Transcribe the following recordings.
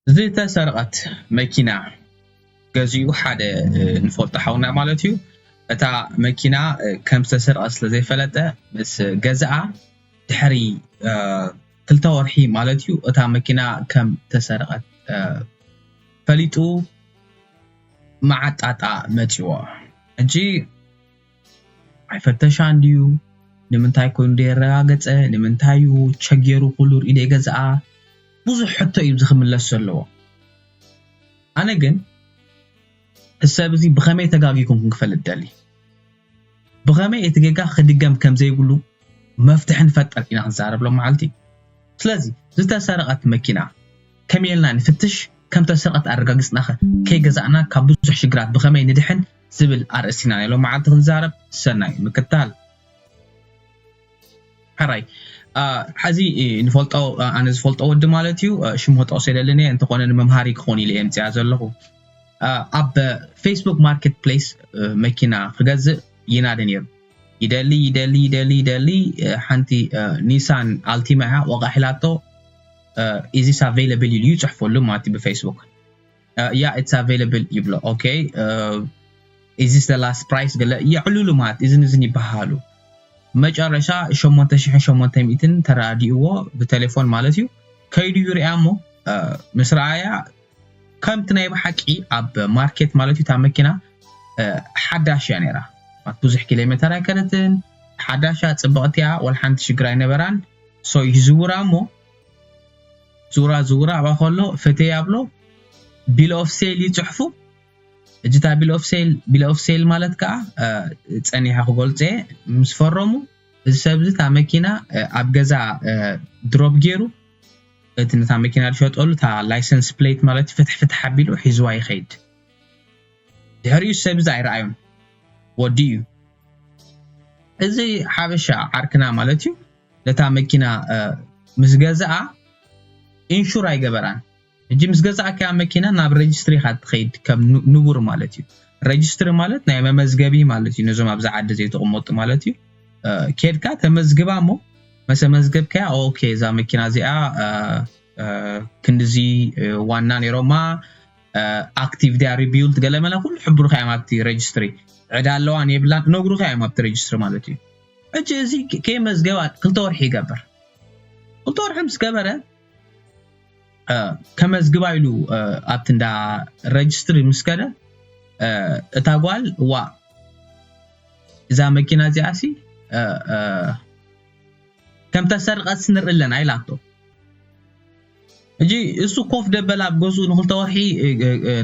ዝተሰርቐት መኪና ገዚኡ ሓደ ንፈልጦ ሓውና ማለት እዩ። እታ መኪና ከም ዝተሰርቐት ስለ ዘይፈለጠ ምስ ገዝኣ ድሕሪ ክልተ ወርሒ ማለት እዩ እታ መኪና ከም ተሰርቐት ፈሊጡ መዓጣጣ መፂዎ። ሕጂ ኣይፈተሻ እንድዩ ንምንታይ ኮይኑ ደየረጋገፀ ንምንታይ እዩ ቸጌሩ ኩሉ ርኢ ደይገዝኣ ብዙሕ ሕቶ እዩ ዝኽምለስ ዘለዎ። ኣነ ግን እሰብ እዚ ብኸመይ ተጋጊኩም ክንክፈልጥ ደሊ ብኸመይ እቲ ጌጋ ክድገም ከም ዘይብሉ መፍትሒ ንፈጠር ኢና ክንዛረብ ሎም መዓልቲ። ስለዚ ዝተሰረቐት መኪና ከመይ ኢልና ንፍትሽ ከም ተሰርቐት ኣረጋግፅናኸ ከይገዛእና ካብ ብዙሕ ሽግራት ብኸመይ ንድሕን ዝብል ኣርእስቲ ኢና ናይ ሎም መዓልቲ ክንዛረብ። ሰናይ ምክታል። ሕራይ ሕዚ ንፈልጦ ኣነ ዝፈልጦ ወዲ ማለት እዩ ሽሙ ክጠቕሶ የደልን እየ እንተኾነ ንመምሃሪ ክኾን ኢለ እየ ምፅያ ዘለኹ። ኣብ ፌስቡክ ማርኬት ፕሌስ መኪና ክገዝእ ይናደ ነይሩ። ይደሊ ይደሊ ይደሊ ይደሊ ሓንቲ ኒሳን ኣልቲማ እያ ወቃሕ ኢላቶ። ኢዚስ ኣቬይለብል ኢሉ ይፅሕፈሉ ማለት እዩ ብፌስቡክ። ያ ኢትስ ኣቬይለብል ይብሎ። ኦኬ ኢዚስ ደ ላስት ፕራይስ ገለ የዕልሉ ማለት እዝን እዝን ይበሃሉ። መጨረሻ ሸሞንተ ሽሕን ሸሞንተ ሚእትን ተራዲእዎ ብቴሌፎን ማለት እዩ። ከይዱ ይርያ እሞ ምስ ረኣያ ከምቲ ናይ ብሓቂ ኣብ ማርኬት ማለት እዩ እታ መኪና ሓዳሽ እያ ነይራ። ብዙሕ ኪሎ ሜተር ኣይከደትን፣ ሓዳሽ እያ፣ ፅብቕቲ እያ፣ ወላ ሓንቲ ሽግር ኣይነበራን። ሶ ይዝውራ እሞ ዝውራ ዝውራ ኣብኣ ከሎ ፈተይ ኣብሎ ቢል ኦፍ ሴል ይፅሕፉ። እጅታ ቢል ኦፍ ሴል ቢል ኦፍ ሴል ማለት ከዓ ፀኒሐ ክገልፀ ምስ ፈረሙ እዚ ሰብ እዚ እታ መኪና ኣብ ገዛ ድሮፕ ገይሩ እቲ ነታ መኪና ዝሸጠሉ እታ ላይሰንስ ፕሌት ማለት ፍትሕ ፍትሕ ኣቢሉ ሒዝዋ ይኸይድ። ድሕሪኡ ሰብ እዚ ኣይረኣዩን ወዲ እዩ። እዚ ሓበሻ ዓርክና ማለት እዩ ነታ መኪና ምስ ገዝኣ ኢንሹር ኣይገበራን። ሕጂ ምስ ገዛእካያ መኪና ናብ ረጅስትሪ ኢኻ ትኸይድ ከም ንቡር ማለት እዩ። ረጅስትሪ ማለት ናይ መመዝገቢ ማለት እዩ ነዞም ኣብዚ ዓዲ ዘይተቐመጡ ማለት እዩ። ኬድካ ተመዝግባ እሞ መሰ መዝገብካያ ኦኬ እዛ መኪና እዚኣ ክንድዚ ዋና ነይሮማ ኣክቲቭ ዲያ ሪቢውልድ ገለመለ ኩሉ ሕብሩካ እዮም ኣብቲ ረጅስትሪ ዕዳ ኣለዋን የብላን ነግሩካ እዮም ኣብቲ ረጅስትሪ ማለት እዩ። ሕጂ እዚ ከየመዝገባ ክልተ ወርሒ ይገብር። ክልተ ወርሒ ምስ ገበረ ከመዝግባ ኢሉ ኣብቲ እንዳ ረጅስትሪ ምስ ከደ እታ ጓል ዋ እዛ መኪና እዚኣ ሲ ከም ተሰርቀት ንርኢ ኣለና ኢላቶ። ሕጂ እሱ ኮፍ ደበል ኣብ ገዝኡ ንክልተ ወርሒ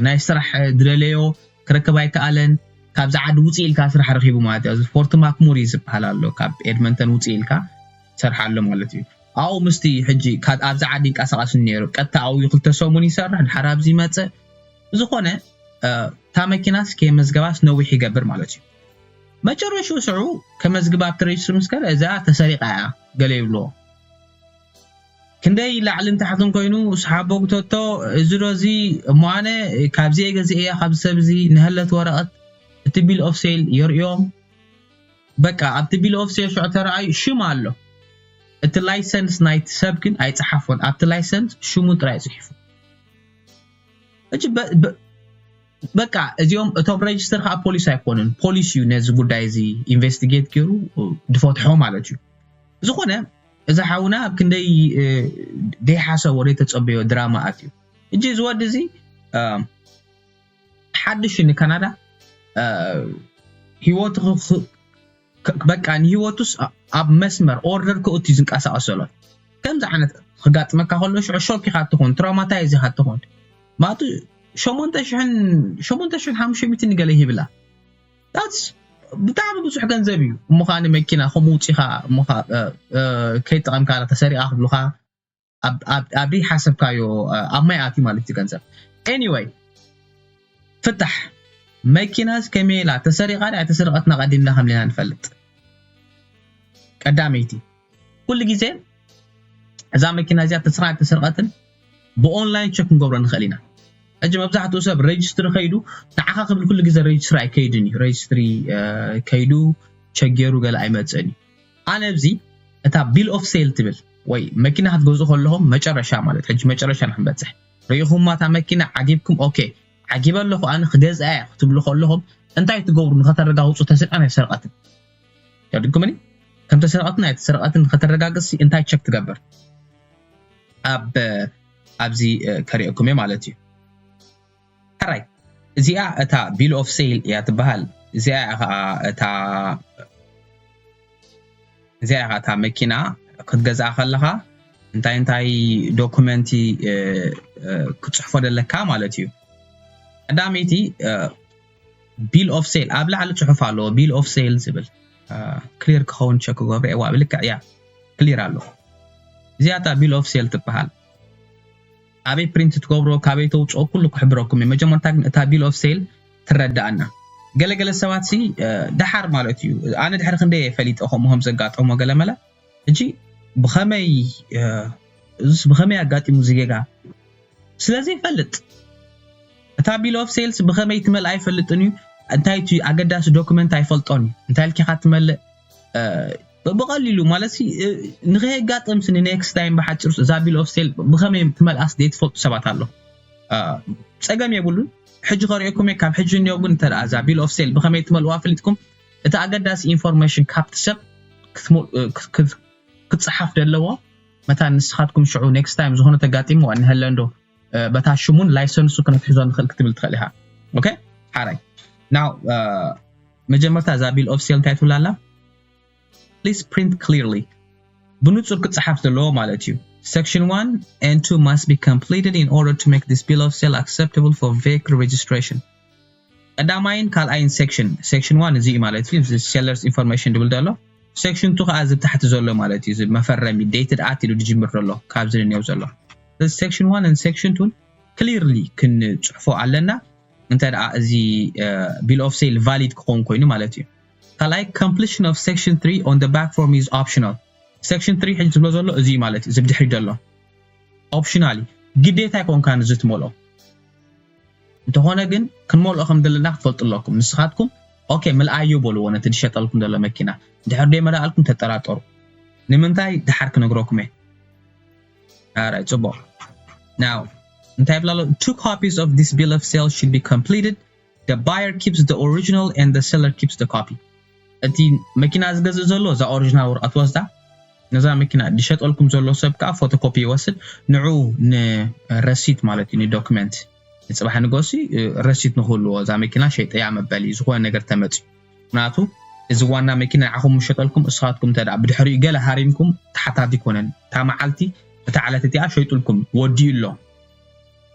ናይ ስራሕ ዝደለዮ ክረክብ ኣይከኣለን። ካብዚ ዓዲ ውፅእ ኢልካ ስራሕ ረኪቡ ማለት እዩ። ፎርት ማክሙሪ ዝበሃል ኣሎ ካብ ኤድመንተን ውፅእ ኢልካ ይሰርሕ ኣሎ ማለት እዩ። ኣብኡ ምስቲ ሕጂ ኣብዚ ዓዲ ይንቀሳቀስ ነይሩ ቀጥታ ኣብኡ ክልተ ሰሙን ይሰርሕ ድሓር ኣብዚ ይመፅእ። ብዝኮነ እታ መኪናስ ከየመዝገባስ ነዊሕ ይገብር ማለት እዩ። መጨረሽኡ ስዑ ከመዝግባ ኣብቲ ሬጅስትሪ ምስ ከደ እዚኣ ተሰሪቃ እያ ገለ ይብልዎ። ክንደይ ላዕልን ታሕትን ኮይኑ ስሓቦ ግተቶ እዚ ዶ እዚ እሞ ኣነ ካብዚ እየ ገዚኤያ ካብዚ ሰብ እዚ ንሀለት ወረቐት እቲ ቢል ኦፍ ሴል የርእዮም። በቃ ኣብቲ ቢል ኦፍ ሴል ሽዑ ተረኣዩ ሽም ኣሎ። እቲ ላይሰንስ ናይቲ ሰብ ግን ኣይፀሓፎን። ኣብቲ ላይሰንስ ሽሙ ጥራይ ፅሒፉ። በቃ እዚኦም እቶም ሬጅስተር ከዓ ፖሊስ ኣይኮኑን። ፖሊስ እዩ ነዚ ጉዳይ እዚ ኢንቨስቲጌት ገይሩ ዝፈትሖ ማለት እዩ። ዝኾነ እዚ ሓውና ኣብ ክንደይ ደይሓሰቦ ደይተፀበዮ ድራማ ኣትዩ። እጂ እዚ ወዲ እዚ ሓድሽ ንካናዳ ህይወቱ በቃ ንህይወቱስ ኣብ መስመር ኦርደር ክእቱ እዩ ዝንቀሳቀስ ዘሎ። ከምዚ ዓይነት ክጋጥመካ ከሎ ሽዑ ሾክ ኢካ ትኾን ትራውማታይዝ ኢካ ትኾን ማቱ ሸሞንተ ሽሕን ሸሞንተ ሽሕን ሓሙሽተ ሚእትን ገለ ይብላ። ዳትስ ብጣዕሚ ብዙሕ ገንዘብ እዩ። እሞ ከዓ ንመኪና ከምኡ ውፂኻ እሞ ከዓ ከይጠቐምካ ተሰሪቓ ክብሉካ ኣብ ደይ ሓሰብካዮ ኣብ ማይ ኣትዩ ማለት እዩ ገንዘብ። ኤኒወይ ፍታሕ መኪናስ ከመይ ኢላ ተሰሪቓ ድያ ተሰርቐትና ቀዲምና ከም ሌና ንፈልጥ። ቀዳመይቲ ኩሉ ግዜ እዛ መኪና እዚኣ ተስራ ተሰርቀትን ብኦንላይን ቸክ ክንገብሮ ንኽእል ኢና። ሕጂ መብዛሕትኡ ሰብ ሬጅስትሪ ከይዱ ንዓኻ ክብል ኩሉ ግዜ ሬጅስትሪ ኣይከይድን እዩ። ሬጅስትሪ ከይዱ ቸክ ገይሩ ገለ ኣይመፅእን እዩ። ኣነ ኣብዚ እታ ቢል ኦፍ ሴል ትብል ወይ መኪና ክትገዝኡ ከለኹም መጨረሻ ማለት ሕጂ መጨረሻ ንክንበፅሕ ርኢኹማ እታ መኪና ዓጊብኩም፣ ኦኬ ዓጊበ ኣለኹ ኣነ ክገዝኣ እየ ክትብሉ ከለኹም እንታይ ትገብሩ? ንኸተረጋግፁ ተስርቀን ኣይተሰርቀትን። ተረዲእኩምኒ? ከም ተሰርቀትን ኣይተሰርቀትን ንኸተረጋግፅሲ እንታይ ቸክ ትገብር? ኣብ ኣብዚ ከርእየኩም እየ ማለት እዩ። ሕራይ እዚኣ እታ bill of sale እያ ትበሃል። እዚኣ እያ ከዓ እታ እዚኣ እያ እታ መኪና ክትገዝኣ ከለኻ እንታይ እንታይ ዶኩመንቲ ክትፅሕፎ ደለካ ማለት እዩ። ቀዳመይቲ bill of sale ኣብ ላዕሊ ፅሑፍ ኣለዎ። Bill of sale ዝብል ክሊር ክኸውን ቸክ ክገብረ እዋ ብልክዕ እያ ክሊር ኣሎ። እዚኣ እታ bill of sale ትበሃል። ኣበይ ፕሪንት ትገብሮ ካበይ ተውፅኦ ኩሉ ክሕብረኩም እዩ። መጀመርታ ግን እታ bill of sale ትረዳእና። ገለገለ ሰባት ሲ ደሓር ማለት እዩ ኣነ ድሕሪ ክንደይ ፈሊጠ ከምኡ ከም ዘጋጠሞ ገለመለ ሕጂ ብኸመይ እዚስ ብኸመይ ኣጋጢሙ እዚ ጌጋ ስለዚ ይፈልጥ እታ bill of sales ብኸመይ ትመልእ ኣይፈልጥን እዩ። እንታይ እቲ ኣገዳሲ ዶክመንት ኣይፈልጦን እዩ። እንታይ ልኪኻ ትመልእ ብቐሊሉ ማለት ንኸየጋጥም ስኒ ኔክስት ታይም ብሓጭር እዛ bill of sale ብኸመይ ትመልኣስ ዘይትፈልጡ ሰባት ኣሎ። ፀገም የብሉን። ሕጂ ከርእየኩም እየ ካብ ሕጂ እኒኦ ግን እንተ እዛ bill of sale ብኸመይ ትመልዋ ኣፍሊጥኩም እቲ ኣገዳሲ ኢንፎርሜሽን ካብቲ ሰብ ክትፅሓፍ ደለዎ መታን ንስኻትኩም ሽዑ ኔክስት ታይም ዝኾነ ተጋጢሙ እንሀለ እንዶ በታ ሽሙን ላይሰንሱ ክንሕዞ ንኽእል ክትብል ትኽእል ኢኻ። ኦኬ ሓራይ ናው መጀመርታ እዛ bill of sale እንታይ ትብል ኣላ? Please print clearly ብንጹር ክጽሓፍ ዘለዎ ማለት እዩ። Section one and two must be completed in order to make this bill of sale acceptable for vehicle registration። ቀዳማይን ካልኣይን ሴክሽን፣ ሴክሽን ዋን እዚ እዩ ማለት እዩ፣ እዚ seller's information ድብል ዘሎ። ሴክሽን ቱ ከዓ እዚ ታሕቲ ዘሎ ማለት እዩ፣ እዚ መፈረሚ dated at ኢሉ ድጅምር ዘሎ ካብዚ ንኔው ዘሎ። እዚ ሴክሽን ዋን and ሴክሽን ቱን ክሊርሊ ክንፅሕፎ ኣለና። እንተ ደኣ እዚ bill of sale valid ክኸውን ኮይኑ ማለት እዩ። ካልኣይ completion of section three on the back form is optional። ሴክሽን ትሪ ሕጂ ዝብሎ ዘሎ እዚ እዩ ማለት እዩ፣ እዚ ብድሕሪ ዘሎ ኦፕሽናል እዩ፣ ግዴታ ኣይኮንካን እዚ ትመልኦ። እንተኾነ ግን ክንመልኦ ከም ዘለና ክትፈልጡ ኣለኩም። ንስኻትኩም ኦኬ ምልኣዮ በልዎ ነቲ ዝሸጠልኩም ዘሎ መኪና። ድሕር ደይ መላኣልኩም ተጠራጠሩ። ንምንታይ ድሓር ክነግረኩም እየ። ኣራይ ጽቡቕ። Now እንታይ ይብላ ኣሎ? Two copies of this bill of sale should be completed. The buyer keeps the original and the seller keeps the copy. እቲ መኪና ዝገዝእ ዘሎ እዛ ኦሪጂናል ወረቐት ወስዳ ነዛ መኪና ዝሸጠልኩም ዘሎ ሰብ ከዓ ፎቶኮፒ ይወስድ ንዑ ንረሲት ማለት እዩ ንዶክመንት ንፅባሕ ንጎሲ ረሲት ንክህልዎ እዛ መኪና ሸይጠያ መበሊ ዝኾነ ነገር ተመፅዩ ምክንያቱ እዚ ዋና መኪና ንዓኹም ምሸጠልኩም እስኻትኩም እንተ ብድሕሪኡ ገለ ሃሪምኩም ተሓታት ይኮነን እታ መዓልቲ እታ ዕለት እቲኣ ሸይጡልኩም ወዲኡ ኣሎ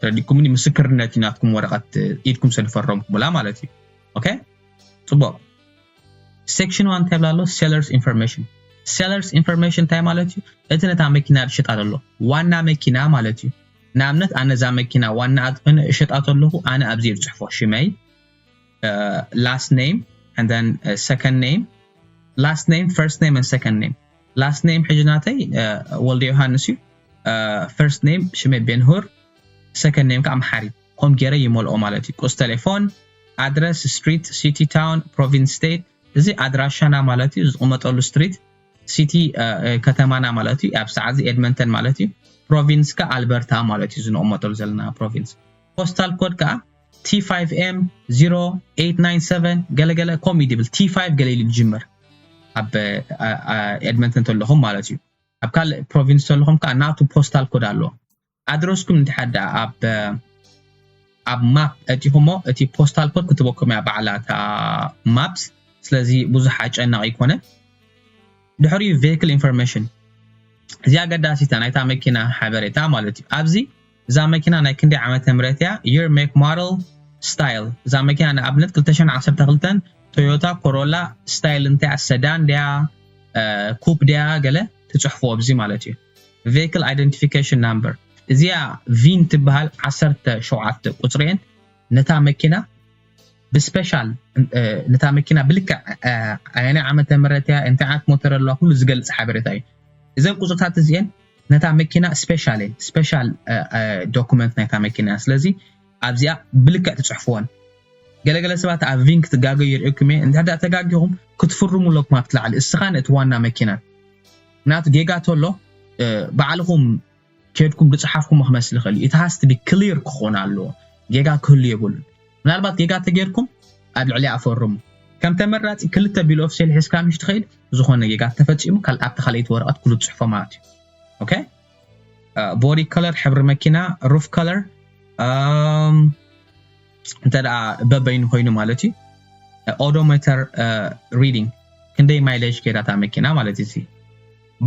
ተረዲኩምኒ ምስክርነት እዩ ናትኩም ወረቐት ኢድኩም ሰድፈረምኩምላ ማለት እዩ ኦኬ ፅቡቅ Section one እንታይ ይብላ ኣሎ? Seller's information። Seller's information እንታይ ማለት እዩ? እቲ ነታ መኪና ዝሸጣ ዘሎ ዋና መኪና ማለት እዩ። ንኣብነት ኣነ እዛ መኪና ዋና ኣትኮነ እሸጣ ተለኹ ኣነ ኣብዚ እየ ዝፅሕፎ ሽመይ last name and then second name last name first name and second name last name ሕጂ ናተይ ወልደ ዮሃንስ እዩ first name ሽመይ ቤንሁር second name ከዓ መሓሪ ከም ገይረ ይመልኦ ማለት እዩ። ቁስ ቴሌፎን፣ ኣድረስ፣ ስትሪት፣ ሲቲ፣ ታውን፣ ፕሮቪንስ፣ ስቴት እዚ ኣድራሻና ማለት እዩ። ዝቕመጠሉ ስትሪት ሲቲ ከተማና ማለት እዩ። ኣብ ሰዓት እዚ ኤድመንተን ማለት እዩ። ፕሮቪንስ ከ ኣልበርታ ማለት እዩ። ዝንቕመጠሉ ዘለና ፕሮቪንስ ፖስታል ኮድ ከዓ ቲ ፋይቭ ኤም ዜሮ ኤይት ናይን ሰቨን ገለገለ ኮም እዩ ድብል ቲ ፋይቭ ገለ ኢሉ ዝጅምር ኣብ ኤድመንተን ተለኹም ማለት እዩ። ኣብ ካልእ ፕሮቪንስ ተለኹም ከዓ ናቱ ፖስታል ኮድ ኣለዎ። ኣድረስኩም እንድሕር ደኣ ኣብ ኣብ ማፕ ኣእቲኹሞ እቲ ፖስታል ኮድ ክትበኩም እያ ባዕላ እታ ማፕስ ስለዚ ብዙሕ ኣጨናቂ ኣይኮነን ድሕሪኡ ቬክል ኢንፎርሜሽን እዚ ኣገዳሲታ ናይታ መኪና ሓበሬታ ማለት እዩ ኣብዚ እዛ መኪና ናይ ክንደይ ዓመተ ምህረት እያ year make model style እዛ መኪና ንኣብነት ክልተ ሽሕን ዓሰርተ ክልተን ቶዮታ ኮሮላ ስታይል እንታይ እያ ሰዳን ድያ ኩፕ ድያ ገለ ትፅሕፍዎ ኣብዚ ማለት እዩ vehicle identification number እዚኣ ቪን ትበሃል ዓሰርተ ሸውዓተ ቁፅሪኤን ነታ መኪና ብስፔሻል ነታ መኪና ብልክዕ ኣየናይ ዓመተ ምህረት እያ እንታይ ዓይነት ሞተር ኣለዋ ኩሉ ዝገልፅ ሓበሬታ እዩ እዘን ቁፅርታት እዚኤን ነታ መኪና ስፔሻል እየን ስፔሻል ዶኩመንት ናይታ መኪና ስለዚ ኣብዚኣ ብልክዕ ትፅሕፍወን ገለገለ ሰባት ኣብ ቪን ክትጋገዩ ይርእኩም እየ እንድሕር ተጋጊኹም ክትፍርሙ ኣለኩም ኣብቲ ላዕሊ እስኻ ነቲ ዋና መኪና ምክንያቱ ጌጋ ተሎ ባዕልኹም ከድኩም ዝፅሓፍኩሞ ክመስል ይኽእል እዩ። It has to be clear ክኾን ኣለዎ። ጌጋ ክህሉ የብሉን። ምናልባት ጌጋ ተጌርኩም ኣብ ልዕሊኣ ፈርሙ። ከም ተመራፂ ክልተ bill of sale ሒዝካ ምሽ ትኸይድ፣ ዝኾነ ጌጋ ተፈፂሙ ካል ኣብቲ ካልኣይቲ ወረቐት ኩሉ ትፅሕፎ ማለት እዩ። Okay? Body color፣ ሕብሪ መኪና፣ roof color፣ እንተ በበይኑ ኮይኑ ማለት እዩ። Odometer reading፣ ክንደይ mileage ከይዳ እታ መኪና ማለት እዩ።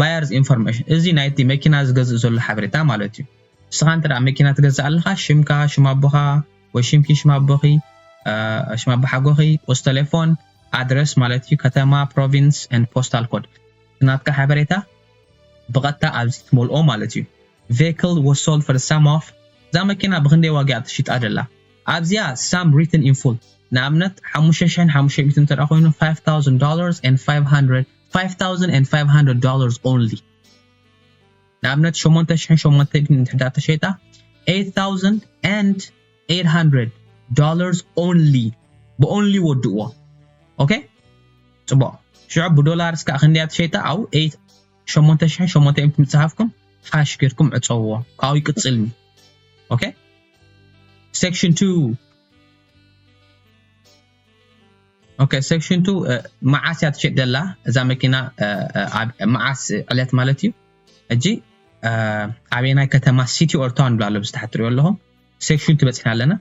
Buyer's information፣ እዚ ናይቲ መኪና ዝገዝእ ዘሎ ሓበሬታ ማለት እዩ። ንስኻ እንተ መኪና ትገዝእ ኣለኻ፣ ሽምካ፣ ሽም ኣቦኻ ወይ ሽምኪ፣ ሽም ኣቦኺ፣ ሽም ኣቦሓጎኺ፣ ቁጽሪ ቴሌፎን፣ ኣድረስ ማለት እዩ፣ ከተማ፣ province and postal code፣ ናትካ ሓበሬታ ብቐጥታ ኣብዚ ትመልኦ ማለት እዩ። Vehicle was sold for the sum of፣ እዛ መኪና ብክንደይ ዋጋ እያ ተሽጣ ደላ? ኣብዚኣ sum written in full፣ ንኣብነት ሓሙሽተ ሽሕን ሓሙሽተ ሚእትን እንተ ኮይኑ፣ five thousand dollars and five hundred፣ five thousand and five hundred dollars only። ንኣብነት ሸሞንተ ሽሕን ሸሞንተ ሚእትን እንተ ተሸይጣ፣ eight thousand and eight hundred dollars only። ብ only ወድእዎ። Okay? ፅቡቕ። ሽዑ ብዶላር እስካ ክንደያ ተሸይጣ? ኣብ ሸሞንተ ሽሕን ሸሞንተ ሚእትን ምፅሓፍኩም፣ cash ጌርኩም ዕፀውዎ። ካብኡ ይቅፅልኒ። Okay? Section two። Okay, section two፣ መዓስ እያ ትሸጥ ደላ እዛ መኪና? ኣብ መዓስ ዕለት ማለት እዩ። እጂ ኣበየናይ ከተማ፣ city or town ብላ ኣሎ ብዝታሕት ትሪኦ ኣለኹም። Section two በፂሕና ኣለና።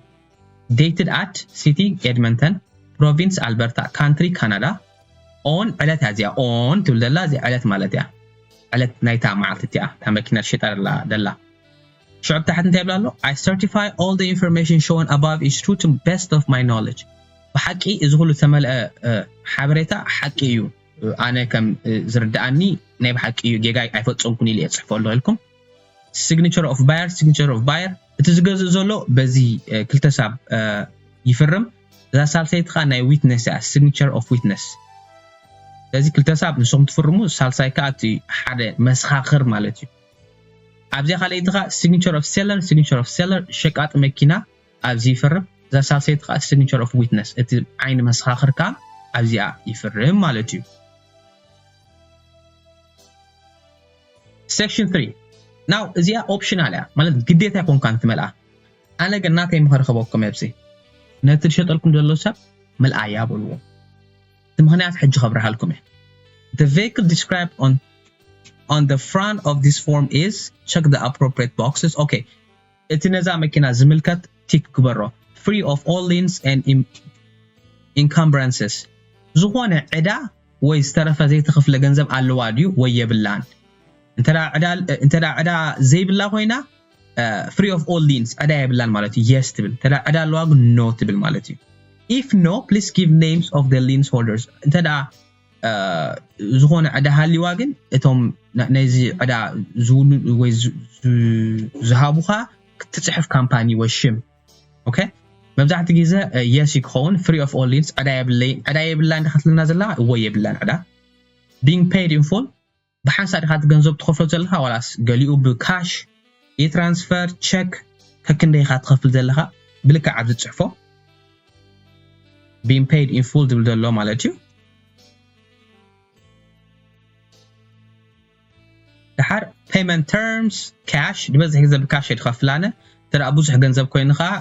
Dated at city Edmonton, province Alberta, country Canada, on ዕለት እያ እዚኣ። On ትብል ደላ እዚኣ ዕለት ማለት እያ። ዕለት ናይታ መዓልቲ እቲኣ እታ መኪና ትሸጣ ደላ። ሽዑ ታሕቲ እንታይ ይብላ ኣሎ? I certify all the information shown above is true to best of my knowledge። ብሓቂ እዚ ኩሉ ዝተመልአ ሓበሬታ ሓቂ እዩ። ኣነ ከም ዝርድኣኒ ናይ ብሓቂ እዩ፣ ጌጋ ኣይፈጸምኩን ኢለ እየ ጽሕፎ ኣለኹ ኢልኩም። Signature of buyer፣ signature of buyer፣ እቲ ዝገዝእ ዘሎ በዚ ክልተ ሰብ ይፍርም። እዛ ሳልሰይቲ ከዓ ናይ witness እያ፣ signature of witness። ስለዚ ክልተ ሰብ ንስኹም ትፍርሙ፣ ሳልሳይ ከዓ እቲ ሓደ መስኻኽር ማለት እዩ። ኣብዚኣ ካልኣይቲ ከዓ signature of seller፣ signature of seller፣ ሸቃጢ መኪና ኣብዚ ይፍርም። እዛ ሳልሰይቲ ከዓ signature of witness፣ እቲ ዓይኒ መስኻኽር ከዓ ኣብዚኣ ይፍርም ማለት እዩ። Section three። Now እዚኣ optional እያ፣ ማለት ግዴታ ኣይኮንካን ትመልኣ። ኣነ ግን ናተይ ምኽሪ ክበኩም ኣብዚ፣ ነቲ ዝሸጠልኩም ዘሎ ሰብ ምልኣያ በልዎ። እቲ ምኽንያት ሕጂ ከብርሃልኩም እየ። The vehicle described on on the front of this form is, check the appropriate boxes. Okay, እቲ ነዛ መኪና ዝምልከት ቲክ ግበሮ። Free of all liens and encumbrances። ዝኾነ ዕዳ ወይ ዝተረፈ ዘይተኸፍለ ገንዘብ ኣለዋ ድዩ ወይ የብላን? እንተ ዕዳ ዘይብላ ኮይና፣ free of all liens፣ ዕዳ የብላን ማለት እዩ፣ yes ትብል። እንተ ዕዳ ኣለዋ ግን no ትብል ማለት እዩ። If no, please give names of the liens holders። እንተ ዝኾነ ዕዳ ሃልይዋ ግን እቶም ነዚ ዕዳ ዝውኑ ወይ ዝሃቡኻ ክትፅሕፍ ካምፓኒ ወይ ሽም። Okay? መብዛሕቲ ግዜ yes ክኸውን። Free of all liens፣ ዕዳ የብለይ፣ ዕዳ የብላን ዲኻ ትብለና ዘላ? እወ የብላን ዕዳ። Being paid in full፣ ብሓንሳእ ዲኻ እቲ ገንዘብ ትኸፍሎ ዘለኻ ዋላስ ገሊኡ ብካሽ፣ e-transfer፣ ቸክ፣ ከክንደይ ኢኻ ትኸፍል ዘለኻ ብልክዕ ኣብዚ ትፅሕፎ። Being paid in full ዝብል ዘሎ ማለት እዩ። ድሓር payment terms፣ cash፣ ዝበዝሕ ግዜ ብካሽ እየ ዝኸፍል ኣነ። እንተ ደኣ ብዙሕ ገንዘብ ኮይኑ ኸዓ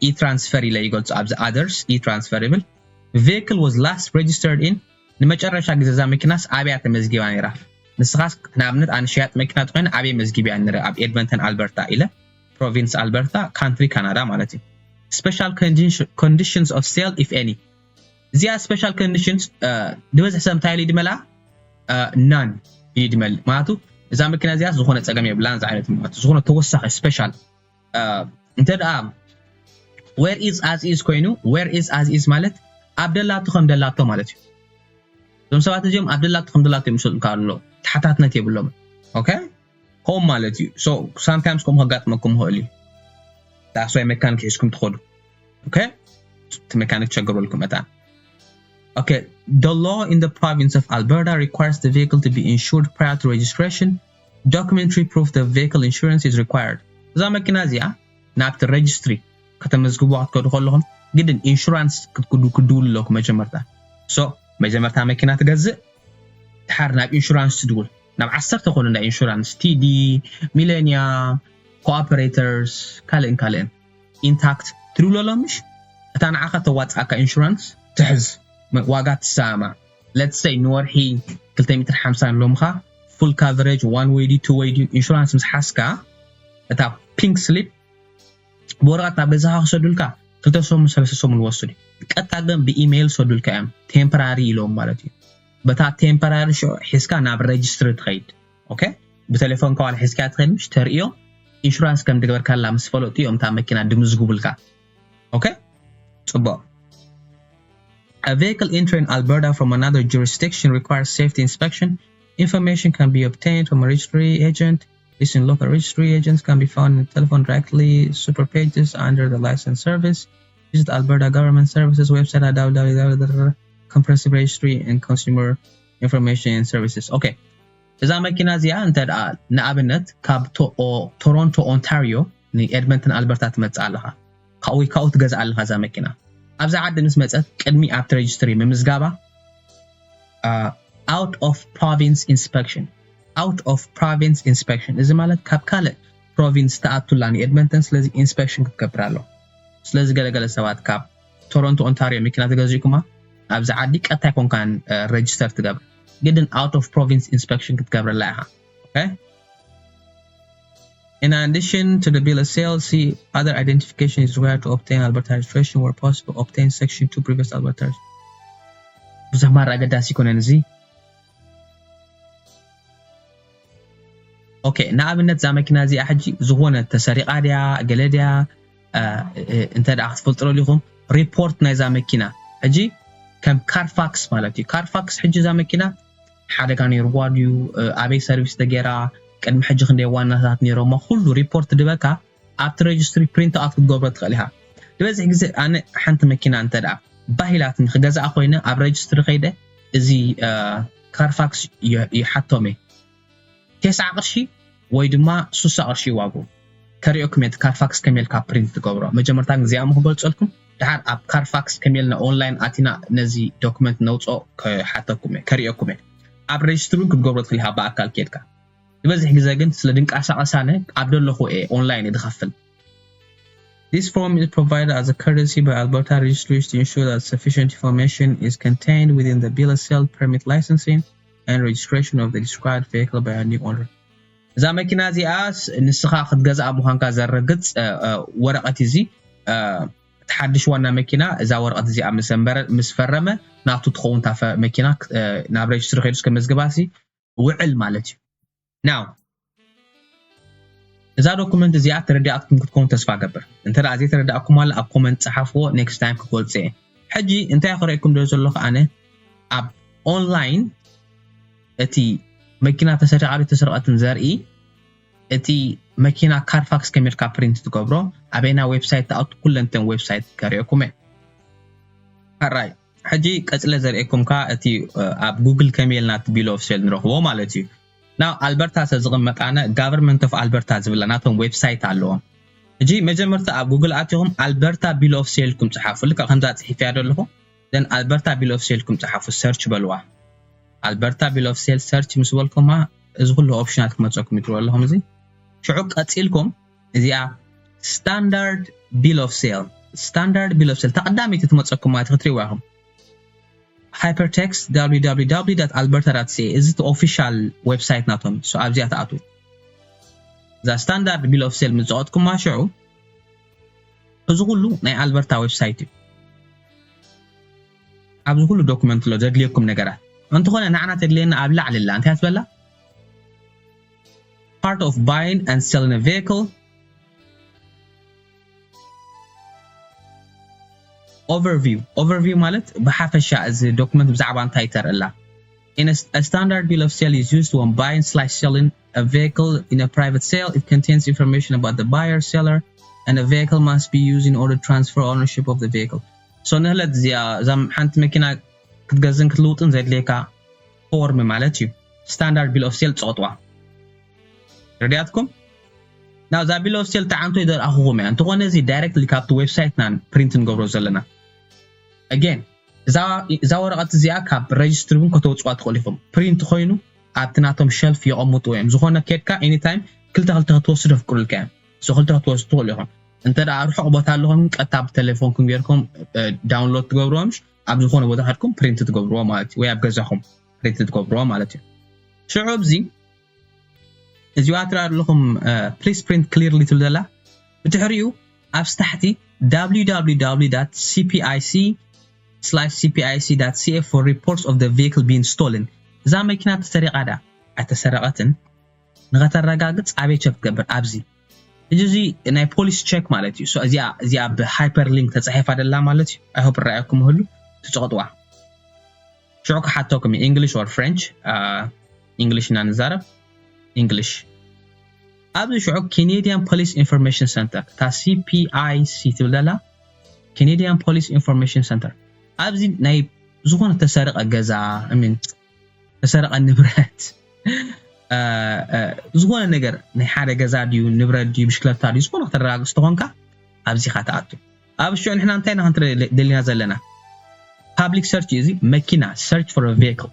e-transfer ኢለ ይገልጾ። ኣብዚ others e-transfer ይብል። Vehicle was last registered in፣ ንመጨረሻ ግዜ እዛ መኪናስ ኣበይ እያ ተመዝጊባ ነይራ? ንስኻስ ንኣብነት ኣነ ሸያጥ መኪና ተኾይነ ኣበይ መዝጊበያ ነይረ? ኣብ ኤድመንተን ኣልበርታ ኢለ፣ ፕሮቪንስ ኣልበርታ፣ ካንትሪ ካናዳ ማለት እዩ። Special conditions of sale if any። እዚኣ special conditions ዝበዝሕ ሰብ እንታይ ኢሉ ድመላ? None ኢሉ ድመል። ምክንያቱ እዛ መኪና እዚኣ ዝኾነ ጸገም የብላን፣ እዛ ዓይነት ማለት ዝኾነ ተወሳኺ special እንተ ደኣ where is as is ኮይኑ፣ where is as is ማለት ኣብ ደላቶ ከም ደላቶ ማለት እዩ። እዞም ሰባት እዚኦም ኣብ ደላቶ ከም ደላቶ እዮም ዝሸጡ ካሎ ተሓታትነት የብሎም። Okay? ሆም ማለት እዩ። So sometimes ከምኡ ከጋጥመኩም ይኽእል እዩ። That's why መካኒክ ሒዝኩም ትኸዱ። Okay? እቲ መካኒክ ትሸገረልኩም መታን። Okay, the law in the province of Alberta requires the vehicle to be insured prior to registration. Documentary proof the vehicle insurance is required. እዛ መኪና እዚኣ ናብቲ registry ከተመዝግቡ ክትከዱ ከለኹም ግድን ኢንሹራንስ ክትክዱ ክድውሉ ኣለኩም መጀመርታ። So መጀመርታ መኪና ትገዝእ፣ ድሓር ናብ ኢንሹራንስ ትድውል። ናብ ዓሰርተ ኮኑ እንዳ ኢንሹራንስ፣ ቲዲ፣ ሚሌኒያ፣ ኮኦፐሬተርስ፣ ካልእን ካልእን ኢንታክት ትድውለሎም ምሽ? እታ ንዓኻ ተዋፅኣካ ኢንሹራንስ ትሕዝ፣ ዋጋ ትሰማማዕ። Let's say ንወርሒ ክልተ ሚእትን ሓምሳን ኣሎምኻ፣ ፉል ካቨሬጅ ዋን ወይ ድዩ ቱ ወይ ድዩ ኢንሹራንስ ምስ ሓዝካ፣ እታ ፒንክ ስሊፕ ብወረቐት ናብ ገዛኻ ክሰዱልካ ክልተ ሰሙን ሰለስተ ሰሙን ወስዱ። ቀጥታ ግን ብኢሜይል ሰዱልካ እዮም፣ ቴምፖራሪ ኢሎም ማለት እዩ። በታ ቴምፖራሪ ሽዑ ሒዝካ ናብ ሬጅስትሪ ትኸይድ። ኦኬ፣ ብቴሌፎንካ ዋላ ሒዝካ ትኸይድ፣ ምሽ ተርእዮም ኢንሹራንስ ከም ዝገበርካላ ምስ ፈለጡ እዮም እታ መኪና ድምዝግቡልካ። ኦኬ፣ ፅቡቕ። A vehicle entering Alberta from another jurisdiction requires safety inspection. Information can be obtained from a registry agent. Listing local registry agents can be found in the telephone directly, super pages under the license service. Visit Alberta Government Services website at www comprehensive registry and consumer information and services. Okay. እዛ መኪና እዚኣ እንተ ደኣ ንኣብነት ካብ ቶሮንቶ ኦንታሪዮ ንኤድመንተን ኣልበርታ ትመጽእ ኣለኻ፣ ካብኡ ካብኡ ትገዝእ ኣለኻ እዛ መኪና። ኣብዛ ዓዲ ምስ መጸት ቅድሚ ኣብቲ ሬጅስትሪ ምምዝጋባ፣ out of province inspection፣ out of province inspection፣ እዚ ማለት ካብ ካልእ ፕሮቪንስ ተኣቱላ ንኤድመንተን። ስለዚ ኢንስፔክሽን ክትገብር ኣሎ። ስለዚ ገለገለ ሰባት ካብ ቶሮንቶ ኦንታሪዮ መኪና ተገዚእኩማ ኣብዚ ዓዲ ቀጥታ ኣይኮንካን ሬጅስተር ትገብር፣ ግድን out of province inspection ክትገብረላ ኢኻ። Okay? In addition to the bill of sale, see other identification is required to obtain Alberta registration where possible. Obtain section two previous Alberta. ብዙሕ ማራ ኣገዳሲ ይኮነን እዚ። ኦኬ፣ ንኣብነት እዛ መኪና እዚኣ ሕጂ ዝኾነ ተሰሪቓ ድያ ገለ ድያ እንተ ደኣ ክትፈልጡ ደሊኹም፣ ሪፖርት ናይዛ መኪና ሕጂ ከም ካርፋክስ ማለት እዩ። ካርፋክስ ሕጂ እዛ መኪና ሓደጋ ነይርዋ ድዩ፣ ኣበይ ሰርቪስ ተገይራ፣ ቅድሚ ሕጂ ክንደይ ዋናታት ነይሮማ፣ ኩሉ ሪፖርት ድበካ ኣብቲ ሬጅስትሪ ፕሪንት ኣውት ክትገብሮ ትኽእል ኢኻ። ዝበዝሕ ግዜ ኣነ ሓንቲ መኪና እንተ ደኣ ባሂላትኒ ክገዝኣ ኮይነ ኣብ ሬጅስትሪ ከይደ እዚ ካርፋክስ ይሓቶም እየ። ተስዓ ቅርሺ ወይ ድማ ሱሳ ቅርሺ ዋግኡ። ከርእየኩም እየ ካርፋክስ ከመይ ኢልካ ፕሪንት ትገብሮ። መጀመርታ ግዜኣ ክገልፀልኩም፣ ድሓር ኣብ ካርፋክስ ከመይ ኢልና ኦንላይን ኣቲና ነዚ ዶክመንት ነውፅኦ ክሓተኩም እየ፣ ከርእየኩም እየ። ኣብ ሬጅስትሪ እውን ክትገብሮ ትኽእል ኢኻ ብኣካል ከይድካ። ዝበዝሕ ግዜ ግን ስለ ድንቀሳቐስ ኣነ ኣብ ደለኹ እየ ኦንላይን እየ ዝኸፍል። This form is provided as a courtesy by Alberta Registries to ensure that sufficient information is contained within the bill of sale, permit, licensing and registration of the described vehicle by a new owner. እዛ መኪና እዚኣ ንስኻ ክትገዝኣ ምዃንካ ዘረግጽ ወረቐት እዚ። እቲ ሓድሽ ዋና መኪና እዛ ወረቐት እዚኣ ምስ ፈረመ ናቱ ትኸውን እታ መኪና ናብ ሬጅስትሪ ከይዱ እስከ መዝግባሲ ውዕል ማለት እዩ። ናው እዛ ዶኩመንት እዚኣ ተረዲኣትኩም ክትከውን ተስፋ ገብር። እንተ ደኣ ዘይተረዳእኩም ኣላ ኣብ ኮመንት ጸሓፍዎ፣ ኔክስት ታይም ክገልጽ እየ። ሕጂ እንታይ ክረእየኩም ዶ ዘለኹ ኣነ ኣብ ኦንላይን እቲ መኪና ተሰሪቓ ዶ ተሰረቐትን ዘርኢ፣ እቲ መኪና ካርፋክስ ከመይ ኢልካ ፕሪንት ትገብሮ፣ ኣበይና ዌብሳይት ትኣቱ፣ ኩለንተን ዌብሳይት ከርእየኩም እየ። ሕራይ ሕጂ ቀጽለ ዘርእየኩም ከኣ እቲ ኣብ ጉግል ከመይ ኢልና እቲ ቢል ኦፍ ሴል ንረኽቦ ማለት እዩ። ናብ ኣልበርታ ስለ ዝቕመጥ ኣነ ጋቨርንመንት ኦፍ ኣልበርታ ዝብላ ናቶም ዌብሳይት ኣለዎም። ሕጂ መጀመርታ ኣብ ጉግል ኣቲኹም ኣልበርታ ቢል ኦፍ ሴል ኢልኩም ጽሓፉ። ልክዕ ከምዛ ጽሒፈያ ዘለኹ ዘን ኣልበርታ ቢል ኦፍ ሴል ኢልኩም ጽሓፉ፣ ሰርች በልዋ። ኣልበርታ ቢል ኦፍ ሴል ሰርች ምስ በልኩማ እዚ ኩሉ ኦፕሽናት ክመጸኩም ይትሩ ኣለኹም። እዚ ሽዑ ቀጺልኩም እዚኣ ስታንዳርድ ቢል ኦፍ ሴል፣ ስታንዳርድ ቢል ኦፍ ሴል ተቐዳሚት ትመጸኩም ማለት ክትሪእዋ ኢኹም። Hypertext www alberta.ca፣ እዚ እቲ ኦፊሻል ዌብሳይት ናቶም። ኣብዚኣ ትኣትዉ። እዛ ስታንዳርድ ቢል ኦፍ ሴል ምስ ዘቐጥኩማ ሽዑ እዚ ኩሉ ናይ ኣልበርታ ዌብሳይት እዩ። ኣብዚ ኩሉ ዶኩመንት ኣሎ ዘድልየኩም ነገራት። እንተኾነ ንዓና ተድልየና ኣብ ላዕሊ ኣላ። እንታይ ትበላ? Part of buying and selling a vehicle። Overview። Overview ማለት ብሓፈሻ እዚ ዶኩመንት ብዛዕባ እንታይ ተርእላ። In a, a standard bill of sale is used when buying slash selling a vehicle in a private sale. It contains information about the buyer, seller, and a vehicle must be used in order to transfer ownership of the vehicle. So ንህለት እዚኣ እዛ ሓንቲ መኪና ክትገዝን ክትልውጥን ዘድልየካ ፎርም ማለት እዩ። ስታንዳርድ ቢል ኦፍ ሴል ትጸቕጥዋ። ረድያትኩም? ናብዛ ቢል ኦፍ ሴል ተዓንቶ ይደርኣኹኹም እያ። እንተኾነ እዚ ዳይሬክትሊ ካብቲ ዌብሳይትና ፕሪንት ንገብሮ ዘለና። ኣጌን እዛ ወረቐት እዚኣ ካብ ሬጅስትሪ እውን ከተውፅዋ ትኽእሉ ኢኹም። ፕሪንት ኮይኑ ኣብቲ ናቶም ሸልፍ የቐምጥዎ እዮም። ዝኾነ ኬድካ ኤኒታይም ክልተ ክልተ ክትወስድ የፍቅዱልካ እዮም። So ክልተ ክትወስድ ትኽእሉ ኢኹም። እንተ ደኣ ርሑቕ ቦታ ኣለኹም፣ ቀጥታ ብቴሌፎንኩም ጌርኩም፣ እ፣ ዳውንሎድ ትገብርዎም፣ ኣብ ዝኾነ ቦታ ከድኩም ፕሪንት ትገብርዎ ማለት እዩ፣ ወይ ኣብ ገዛኹም ፕሪንት ትገብርዎ ማለት እዩ። ሽዑ ኣብዚ እዚኣ ትረኣ ኣለኹም፣ እ፣ ፕሊዝ ፕሪንት ክሊርሊ ትብል ዘላ፣ ብድሕሪኡ ኣብ ስታሕቲ www.cpic/cpic.ca for reports of the vehicle being stolen። እዛ መኪና ተሰሪቓ ዳ ኣይተሰረቐትን ንኸተረጋግጽ ኣበይ ቸክ ትገብር? ኣብዚ። እዚ፣ እዚ ናይ ፖሊስ ቸክ ማለት እዩ። So እዚኣ፣ እዚኣ ብሃይፐር ሊንክ ተጻሒፋ ደላ ማለት እዩ። I hope ረኣየኩም ይህሉ፣ ትጽቕጥዋ። ሽዑ ክሓተኩም እዩ፣ English or French? አ፣ English ኢና ንዛረብ። English። ኣብዚ ሽዑ Canadian Police Information Center፣ እታ C P I C ትብል ዘላ፣ Canadian Police Information Center። ኣብዚ ናይ ዝኾነ ተሰረቐ ገዛ፣ I mean፣ ተሰረቐ ንብረት፣ አ፣ አ፣ ዝኾነ ነገር ናይ ሓደ ገዛ ድዩ፣ ንብረት ድዩ፣ ብሽክለታ ድዩ፣ ዝኾነ ከተረጋግጽ ተኾንካ፣ ኣብዚ ኢኻ ትኣቱ። ኣብ ሽዑ ንሕና እንታይ ኢና ክንትርኢ ደሊና ዘለና? ፓብሊክ ሰርች እዩ እዚ፣ መኪና፣ search for a vehicle።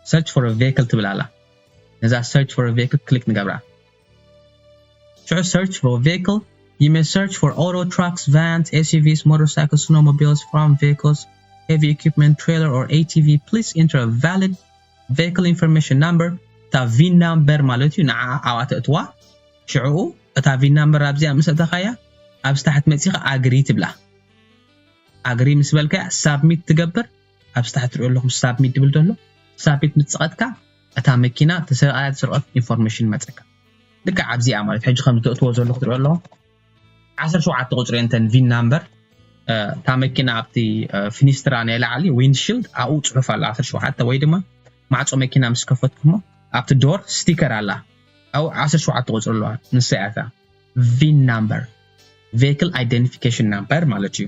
Search for a vehicle ትብል ኣላ። ነዛ search for a vehicle ክሊክ ንገብራ። ሽዑ search for a vehicle. You may search for auto, trucks, vans, S U Vs, motorcycles, snowmobiles, farm vehicles, heavy equipment, trailer, or A T V. Please enter a valid vehicle information number. እታ ቪን ናምበር ማለት እዩ፣ ንዓ ኣብኣ ተእትዋ። ሽዑ እታ ቪን ናምበር ኣብዚኣ ምስ ኣእተኻያ፣ ኣብዚ ታሕቲ መጺኻ ኣግሪ ትብላ። ኣግሪ ምስ በልካያ፣ ሳብሚት ትገብር። ኣብዚ ታሕቲ ትሪኦ ኣለኹም ሳብሚት ትብል ዘሎ። ሳብሚት ምስ ጸቐጥካ፣ እታ መኪና ተሰሪቓ እያ፣ ተሰረቐት ኢንፎርሜሽን ይመጸካ። ልክዕ ኣብዚኣ ማለት ሕጂ ከም ትእትዎ ዘለኹ ትሪኦ ኣለኹም። ዓሰርተ ሸውዓተ ቁጽሪ እንተን ቪን ናምበር፣ እ፣ እታ መኪና ኣብቲ፣ እ፣ ፊኒስትራ ናይ ላዕሊ፣ ዊንድሺልድ፣ ኣብኡ ጽሑፍ ኣሎ ዓሰርተ ሸውዓተ፣ ወይ ድማ ማዕጾ መኪና ምስ ከፈትኩሞ፣ ኣብቲ ዶር ስቲከር ኣላ። ኣብኡ ዓሰርተ ሸውዓተ ቁጽሪ ኣለዋ። ንሳ እያ እታ ቪን ናምበር፣ ቬክል ኣይደንቲፊኬሽን ናምበር ማለት እዩ።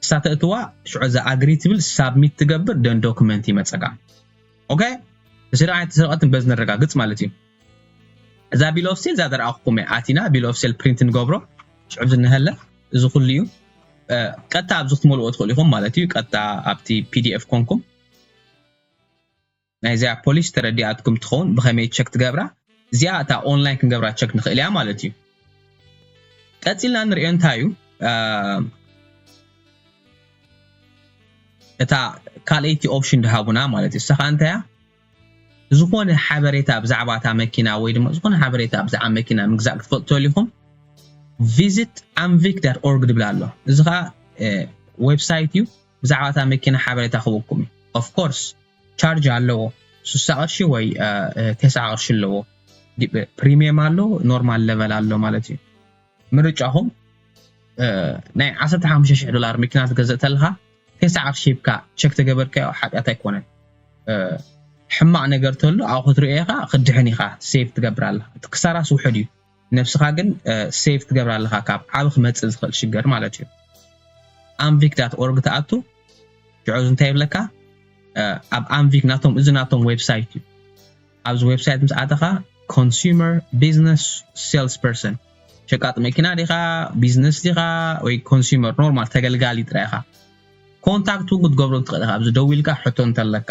ንሳ ተእትዋ፣ ሽዑ እዛ ኣግሪ ትብል ሳብሚት ትገብር፣ ደን ዶክመንት ይመጸካ። ኦኬ? ተሰሪቓ ኣይተሰረቐትን በዚ ነረጋግጽ ማለት እዩ። እዛ ቢል ኦፍ ሴል እዛ ዘርኣኹኩም እያ። ኣቲና ቢል ኦፍ ሴል ፕሪንት ንገብሮ። ሽዑ ዝነሀለ እዚ ኩሉ እዩ። እ፣ ቀጥታ ኣብዚ ክትመልኦ ትኽእሉ ኢኹም ማለት እዩ። ቀጥታ ኣብቲ ፒ ዲ ኤፍ ኮንኩም ናይዚኣ ፖሊስ ተረዲኣትኩም ትኸውን ብኸመይ ቸክ ትገብራ? እዚኣ እታ ኦንላይን ክንገብራ ቸክ ንኽእል እያ ማለት እዩ። ቀጺልና ንሪኦ እንታይ እዩ? እ፣ እታ ካልኣይቲ ኦፕሽን ድሃቡና ማለት እዩ። እሳ ኸኣ እንታይ እያ? ዝኾነ ሓበሬታ ብዛዕባ እታ መኪና ወይ ድማ ዝኾነ ሓበሬታ ብዛዕባ መኪና ምግዛእ ክትፈልጡ ተሊኹም፣ ቪዚት ኣምቪክ ዳት ኦርግ ድብል ኣሎ። እዚ ኸኣ፣ እ፣ ዌብሳይት እዩ፣ ብዛዕባ እታ መኪና ሓበሬታ ክህበኩም እዩ። ኦፍ ኮርስ፣ ቻርጅ ኣለዎ፣ ስሳ ቅርሺ ወይ፣ እ፣ እ፣ ተስዓ ቅርሺ ኣለዎ። ዲ-፣ ፕሪሚየም ኣሎ፣ ኖርማል ለቨል ኣሎ ማለት እዩ። ምርጫኹም፣ እ፣ ናይ ዓሰርተ ሓሙሽተ ሽሕ ዶላር መኪና ትገዝእ ተለኻ፣ ተስዓ ቅርሺ ሂብካ ቸክ ተገበርካዮ ሓጢኣት ኣይኮነን። እ፣ ሕማቕ ነገር ተሎ ኣብኡ ክትሪኦ ኢኻ፣ ክትድሕን ኢኻ፣ ሴቭ ትገብር ኣለኻ። እቲ ክሳራስ ውሑድ እዩ። ነብስኻ ግን፣ እ፣ ሴቭ ትገብር ኣለኻ ካብ ዓቢ ክመጽእ ዝኽእል ሽገር ማለት እዩ። ኣምቪክ ዳት ኦርግ ትኣቱ፣ ሽዑ እዚ እንታይ ይብለካ? እ፣ ኣብ ኣምቪክ ናቶም፣ እዚ ናቶም ዌብሳይት እዩ። ኣብዚ ዌብሳይት ምስ ኣተኻ፣ ኮንሱመር፣ ቢዝነስ፣ ሴልስ ፐርሰን፣ ሸቃጥ መኪና ዲኻ፣ ቢዝነስ ዲኻ፣ ወይ ኮንሱመር፣ ኖርማል ተገልጋሊ ጥራይ ኢኻ። ኮንታክት እውን ክትገብሮ ትኽእል ኢኻ። ኣብዚ ደው ኢልካ ሕቶ እንተለካ፣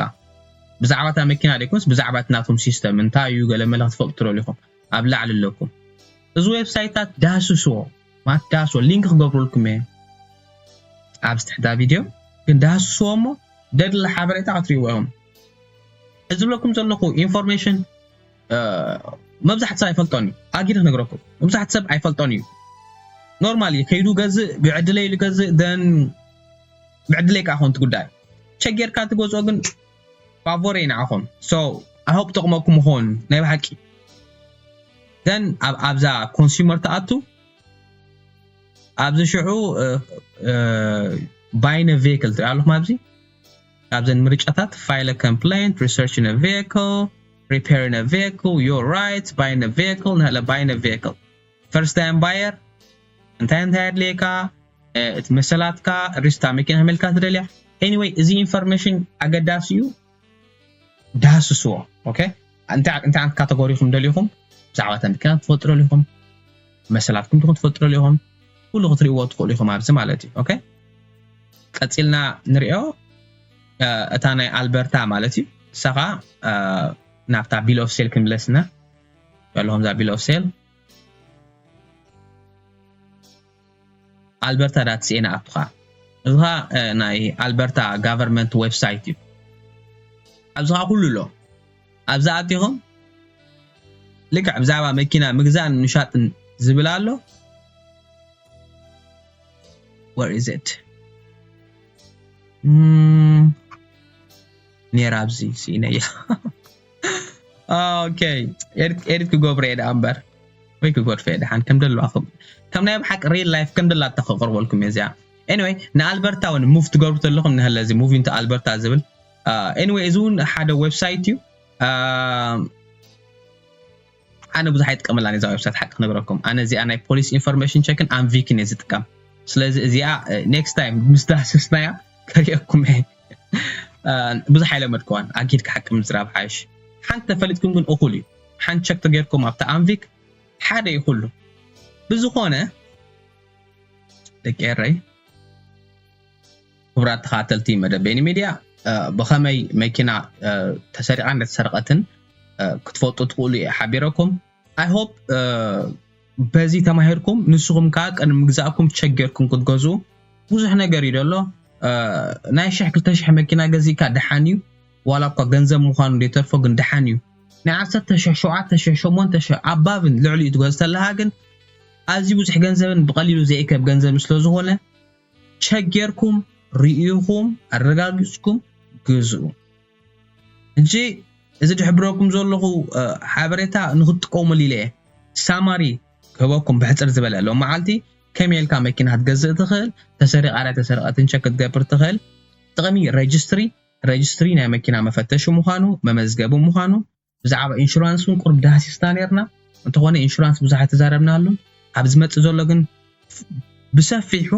ብዛዕባ እታ መኪና ደይኮንስ፣ ብዛዕባ እቲ ናቶም ሲስተም እንታይ እዩ፣ ገለ መለ ክትፈልጡ ትደልዩ ኢኹም። ኣብ ላዕሊ ኣለኩም። እዚ ዌብሳይታት ዳህስስዎ፣ ማለት ዳህስዎ፣ ሊንክ ክገብሩልኩም እየ ኣብዚ ትሕታ ቪድዮ፣ ግን ዳህስስዎ እሞ ደድለ ሓበሬታ ክትሪእዎ ኢኹም። እዚ ዝብለኩም ዘለኹ ኢንፎርሜሽን፣ እ፣ መብዛሕቲ ሰብ ኣይፈልጦን እዩ። ኣጊደ ክነግረኩም፣ መብዛሕቲ ሰብ ኣይፈልጦን እዩ። ኖርማሊ ከይዱ ገዝእ፣ ብዕድለይ ኢሉ ገዝእ፣ ደን ብዕድለይ ከኣ ኮንት ጉዳይ። ቸጌርካ ትገዝኦ ግን ፋቮረይ ንዓኹም። So፣ I hope ጠቕመኩም ይኸውን ናይ ብሓቂ። ደን ኣብ፣ ኣብዛ ኮንሱመር ትኣቱ፣ ኣብዚ ሽዑ፣ እ፣ እ፣ ባይነ ቬክል ትርኢ ኣለኹም ኣብዚ። ካብዘን ምርጫታት፣ ፋይለ ኮምፕሌንት፣ ሪሰርች ን ቬክል፣ ሪፔር ን ቬክል፣ ዮር ራይት፣ ባይነ ቬክል፣ ንህለ ባይነ ቬክል። ፈርስት ታይም ባየር፣ እንታይ እንታይ ኣድልየካ፣ እ፣ እቲ መሰላትካ፣ ሪስታ መኪና ከመልካ ትደልያ። ኤኒወይ፣ እዚ ኢንፎርሜሽን ኣገዳሲ እዩ። ዳህስስዎ። ኦኬ? እንታይ፣ እንታይ ዓይነት ካተጎሪ ኢኹም ደሊኹም? ብዛዕባ እታ መኪና ትፈልጡ ደሊኹም? መሰላትኩም ትኹን ትፈልጡ ደሊኹም? ኩሉ ክትርእይዎ ትኽእሉ ኢኹም ኣብዚ ማለት እዩ። ኦኬ? ቀጺልና ንሪኦ፣ እ፣ እታ ናይ ኣልበርታ ማለት እዩ። እሳ ኸኣ፣ እ፣ ናብታ bill of sale ክንምለስና። ኣለኹም እዛ bill of sale ኣልበርታ ዳት ሲኤ ንኣቱኻ። እዚ ኸኣ ናይ ኣልበርታ ጋቨርንመንት ዌብሳይት እዩ። ኣብዚ ኸኣ ኩሉ ኣሎ። ኣብዚ ኣቲኹም ልክዕ ብዛዕባ መኪና ምግዛእን ምሻጥን ዝብል ኣሎ። Where is it? ነይራ ኣብዚ ስኢነያ። ኦኬ፣ ኤዲት ክገብሮ እየ ደኣ እምበር ወይ ክገድፎ እየ ደሓን። ከም ደለዋ ከም ናይ ብሓቂ ሪል ላይፍ ከም ደላታ ክቕርበልኩም እየ እዚኣ። Anyway፣ ንኣልበርታ እውን ሙቭ ትገብሩ ተለኹም ንህለ እዚ ሙቭ ኢንቱ ኣልበርታ ዝብል። Anyway፣ እዚ እውን ሓደ ዌብሳይት እዩ። ኣነ ብዙሕ ኣይጥቀመላን እዛ ዌብሳይት ሓቂ ክነግረኩም። ኣነ እዚኣ ናይ ፖሊስ ኢንፎርሜሽን ቸክን ኣንቪክን እየ ዝጥቀም። ስለዚ እዚኣ ኔክስት ታይም ምስ ዳህሰስናያ ከርእየኩም እየ። ብዙሕ ኣይለመድኩዋን። ኣኪድ ክሓቂ ምዝራብ ሓይሽ። ሓንቲ ተፈሊጥኩም ግን እኹል እዩ። ሓንቲ ቸክ ተገይርኩም ኣብታ ኣንቪክ ሓደ እዩ ኩሉ። ብዝኾነ ደቂ ኤረይ፣ ክቡራት ተኸታተልቲ መደብ ቤኒ ሚድያ፣ ብኸመይ መኪና ተሰሪቓን ተሰርቐትን ክትፈልጡ ትኽእሉ እየ ሓቢረኩም። I hope በዚ ተማሂርኩም፣ ንስኹም ከኣ ቅድሚ ምግዛእኩም ቸክ ጌርኩም ክትገዝኡ። ብዙሕ ነገር እዩ ደሎ። ናይ ሽሕ ክልተ ሽሕ መኪና ገዚእካ ደሓን እዩ፣ ዋላ እኳ ገንዘብ ምዃኑ ዘይተርፎ ግን ደሓን እዩ። ናይ ዓሰርተ ሽሕ፣ ሸውዓተ ሽሕ፣ ሸሞንተ ሽሕ ኣባብን ልዕሊኡ ትገዝ ተለኻ ግን ኣዝዩ ብዙሕ ገንዘብን ብቐሊሉ ዘይእከብ ገንዘብ ስለ ዝኾነ ቸክ ጌርኩም ርኢኹም ኣረጋጊጽኩም ግዝኡ። ሕጂ እዚ ዝሕብረኩም ዘለኹ ሓበሬታ ንክትጥቀሙሉ ኢለ እየ። ሳማሪ ክህበኩም ብሕጽር ዝበለ ሎም መዓልቲ ከመይ ኢልካ መኪና ክትገዝእ ትኽእል፣ ተሰሪቓ ዳኣ ተሰረቐትን ቸክ ክትገብር ትኽእል። ጥቕሚ ረጅስትሪ፣ ረጅስትሪ ናይ መኪና መፈተሺ ምዃኑ፣ መመዝገቢ ምዃኑ፣ ብዛዕባ ኢንሹራንስ እውን ቁሩብ ዳህሲስና ነርና። እንተኾነ ኢንሹራንስ ብዙሕ ኣይተዛረብናሉን። ኣብ ዝመጽእ ዘሎ ግን ብሰፊሑ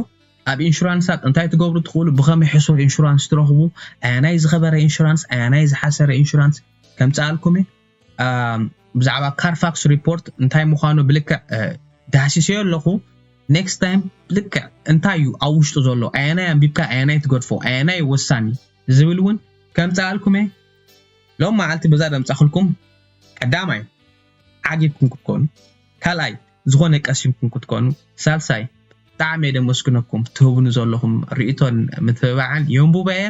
ኣብ ኢንሹራንሳት እንታይ ትገብሩ ትኽእሉ፣ ብኸመይ ሕሱር ኢንሹራንስ ትረኽቡ፣ ኣያናይ ዝኸበረ ኢንሹራንስ፣ ኣያናይ ዝሓሰረ ኢንሹራንስ ከምጽኣልኩም እየ። ብዛዕባ ካርፋክስ ሪፖርት እንታይ ምዃኑ ብልክዕ ዳህሲሰዮ ኣለኹ። ኔክስት ታይም ብልክዕ እንታይ እዩ ኣብ ውሽጡ ዘሎ፣ ኣያናይ ኣንቢብካ ኣያናይ ትገድፎ፣ ኣያናይ ወሳኒ ዝብል እውን ከምጽኣልኩም እየ። ሎም መዓልቲ በዛ ደምጻኹልኩም ቀዳማይ ዓጊብኩም ክትኮኑ፣ ካልኣይ ዝኾነ ቀሲምኩም ክትኮኑ፣ ሳልሳይ ብጣዕሚ የደመስግነኩም ትህቡኒ ዘለኹም ርእይቶን ምትብባዕን የንቡበ እየ።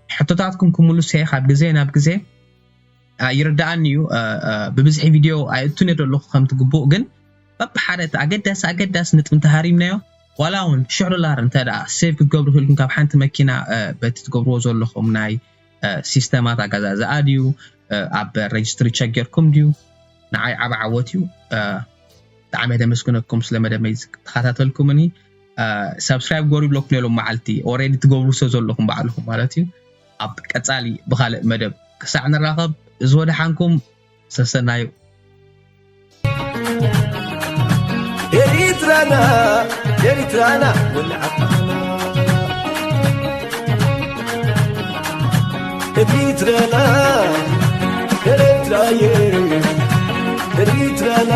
ሕቶታትኩም ክምልሱ እየ ካብ ግዜ ናብ ግዜ። ይርዳኣኒ እዩ። ብብዝሒ ቪድዮ ኣይእቱን እየ ዘለኹ ከምቲ ግቡእ፣ ግን በብሓደ እቲ ኣገዳሲ ኣገዳሲ ነጥቢ እንተሃሪምናዮ፣ ዋላ እውን ሽሕ ዶላር እንተ ደኣ ሴቭ ክትገብሩ ክኢልኩም ካብ ሓንቲ መኪና፣ በቲ ትገብርዎ ዘለኹም ናይ ሲስተማት ኣገዛዝኣ ድዩ፣ ኣብ ረጅስትሪ ቸክ ጌርኩም ድዩ፣ ንዓይ ዓቢ ዓወት እዩ። ብጣዕሚ የደመስግነኩም ስለ መደበይ ተኸታተልኩምኒ። ሳብስክራይብ ገሩ ይብለኩም ሎም መዓልቲ ኦሬዲ ትገብሩ ስለ ዘለኹም ባዕልኹም ማለት እዩ። ኣብ ቀጻሊ ብኻልእ መደብ ክሳዕ ንራኸብ ዝወደሓንኩም ሰሰናዩ። ኤሪትራና ኤሪትራና ወልዓና ኤሪትራና ኤሪትራየ ኤሪትራና